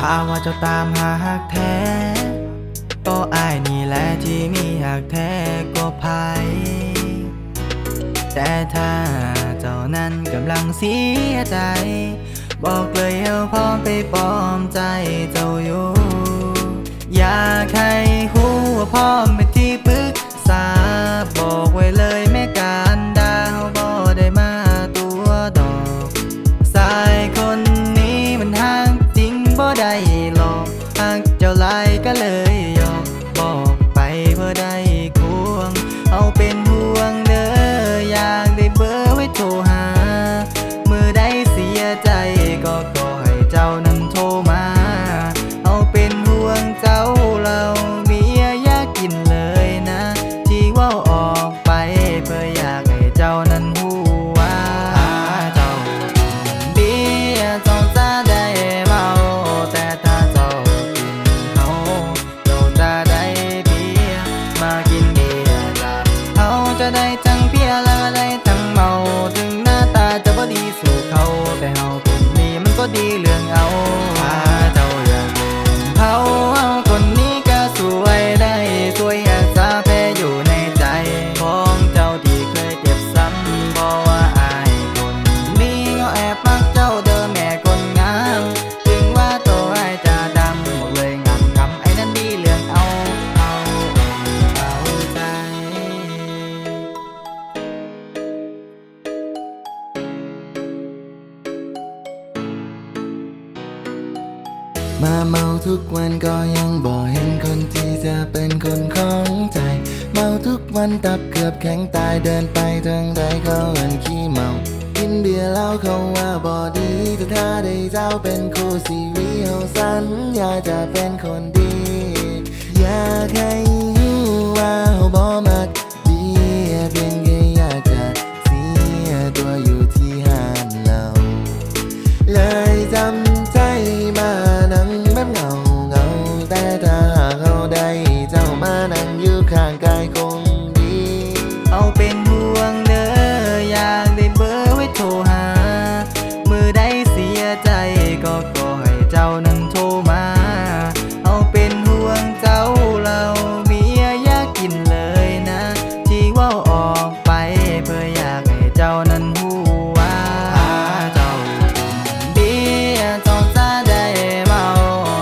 ຖ້າວ່າເຈົ້າຕາມຫາຮັກແທ້ ກໍອ້າຍນີ້ແຫຼະທີ່ມີຮັກແທ້ກວ່າໃຜ. ແຕ່ຖ້າເຈົ້ານັ້ນກຳລັງເສຍໃຈ ບອກເລີຍ ເຮົາພ້ອມໄປປອມໃຈເຈົ້າຢູ່. ຢາກໃຫ້ຮູ້ວ່າພ້ອມເປັນທີ່ປຶກສາ ບອກໄວ້ເລີຍແມ່ການດາ ເຮົາບໍ່ໄດ້ມາຕົວະດອກ. ຊາຍຄົນນີ້ມັນຮັກຈິງບໍ່ໄດ້ຫຼອກ ຮັກເຈົ້າຫຼາຍກໍເລີຍຢອກ ບອກໄປເພື່ອໄດ້ຄວງ. ເຮົາເປັນຫ່ວງເດີ ຢາກໄດ້ເບີໄວ້ໂທຫາ ມື້ໃດເສຍໃຈກໍຂໍໃຫ້ເຈົ້ານັ້ນໂທມາ. ເຮົາເປັນຫ່ວງເຈົ້າ ເຫຼົ້າເບຍຢ່າກິນເລີຍນະ ທີ່ເວົ້າອອກໄປ ເພື່ອຢາກໃຫ້ເຈົ້ານັ້ນຮູ້ວ່າ ຖ້າເຈົ້າກິນເບຍ ເຈົ້າຈະໄດ້ເມົາ ແຕ່ຖ້າເຈົ້າກິນເຫຼົ້າ ເຈົ້າຈະໄດ້ເບຍ ມາກິນເບຍກັບເຮົາ ຈະໄດ້ທັງເພຍ ແລະ ໄດ້ທັງເມົາ. ເຖິງໜ້າຕາຈະບໍ່ດີສູ່ເຂົາ ແຕ່ເຮົາຄົນນີ້ມັນກໍດີເລື່ອງເອົາ. ຖ້າເຈົ້າຢາກເບິ່ງເຂົາ ເຮົາຄົນນີ້ກໍຊ່ວຍໄດ້ ຊ່ວຍຮັກສາແຜຢູ່ໃນໃຈຂອງເຈົ້າທີ່ເຄີຍເຈັບຊ້ຳ ເພາະວ່າອ້າຍຄົນນີ້ກໍແອບມັກເຈົ້າເດີແມ່ຄົນງາມ. ເຖິງວ່າໂຕອ້າຍຈະດຳ ບອກເລີຍງາມຄຳ ອ້າຍນັ້ນດີເລື່ອງເອົາ ເອົາ ເອົາໃຈ. ມາເມົາທຸກວັນກໍຍັງບໍ່ເຫັນຄົນທີ່ຈະເປັນຄົນຂອງໃຈ. ເມົາທຸກວັນຕັບເກືອບແຂງຕາຍ ເດີນໄປທາງໃດເຂົາເອີ້ນຂີ້ເມົາ. ກິນເບຍແລ້ວເຂົາວ່າບໍ່ດີ ແຕ່ຖ້າໄດ້ເຈົ້າເປັນຄູ່ຊີວິດເຮົາ ສັນຍາຈະເປັນຄົນດີ. ຢາກໃຫ້ຮູ້ວ່າເຮົາບໍ່ມັກເບຍ ພຽງແຄ່ຢາກຈະເສຍຕົວຢູ່ທີ່ຮ້ານເຫຼົ້າ ເລີຍຈຳໃຈມານັ່ງແບບເຫງົາໆ. ແຕ່ຖ້າຫາກເຮົາໄດ້ເຈົ້າມານັ່ງຢູ່ຂ້າງກາຍຄົງດີ. ເຮົາເປັນຫ່ວງເດີ ຢາກໄດ້ເບີໄວ້ໂທຫາ ມື້ໃດເສຍໃຈກໍຂໍໃຫ້ເຈົ້ານັ້ນໂທມາ. ເຮົາເປັນຫ່ວງເຈົ້າ ເຫຼົ້າເບຍຢ່າກິນເລີຍນະ ທີ່ເວົ້າອອກໄປ ເພື່ອຢາກໃຫ້ເຈົ້ານັ້ນຮູ້ວ່າ ຖ້າເຈົ້າກິນເບຍ ເຈົ້າຈະໄດ້ເມົາ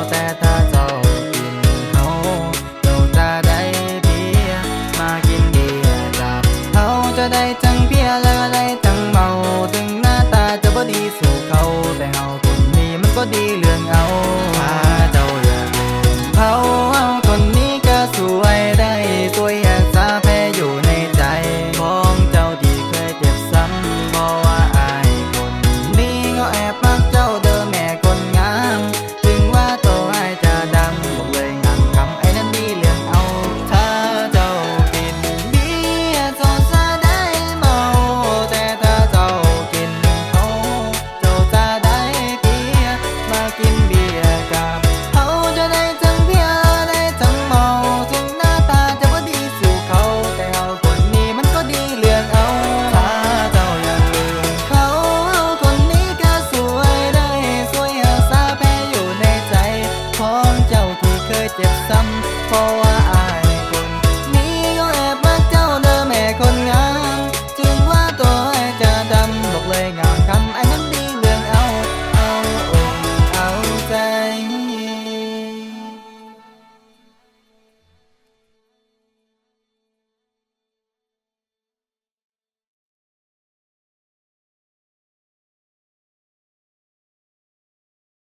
ແຕ່ຖ້າເຈົ້າກິນເຮົາ ເຈົ້າຈະໄດ້ເບຍ ມາກິນເບຍກັບເຮົາ ຈະໄດ້ທັງເພຍ ແລະ ໄດ້ທັງເມົາ. ເຖິງໜ້າຕາຈະບໍ່ດີສູ່ເຂົາ ແຕ່ເຮົາຄົນນີ້ມັນກໍດີເລື່ອງເອົາ. ຖ້າເຈົ້າຢາກເບິ່ງເຂົາ ເຮົາຄົນນີ້ກໍຊ່ວຍໄດ້ ຊ່ວຍຮັກສາແຜຢູ່ໃນໃຈຂອງເຈົ້າທີ່ເຄີຍເຈັບຊ້ຳ ເພາະວ່າອ້າຍຄົນນີ້ກໍແອບມັກເຈົ້າເດີແມ່ຄົນງາມ. ເຖິງວ່າໂຕອ້າຍຈະດຳ ບອກເລີຍງາມຄຳ ອ້າຍນັ້ນດີເລື່ອງເອົາ. ຖ້າເຈົ້າກິນເບຍ ເຈົ້າຈະໄດ້ເມົາ ແຕ່ຖ້າເຈົ້າກິນເຮົາ ເຈົ້າຈະໄດ້ເບຍ ມາກິນເບຍກັບເຮົາ ຈະໄດ້ທັງເບຍ ໄດ້ທັງເມົາ. ເຖິງໜ້າຕາຈະບໍ່ດີສູ່ເຂົາ ແຕ່ເຮົາຄົນນີ້ມັນກໍດີເລື່ອງເອົາ. ຖ້າເຈົ້າຢາກເບິ່ງເຂົາ ເຮົາຄົນນີ້ກໍຊ່ວຍໄດ້ ຊ່ວຍຮັກສາແຜຢູ່ໃນໃຈຂອງເຈົ້າທີ່ເຄີຍເຈັບຊ້ຳ ເພາະວ່າ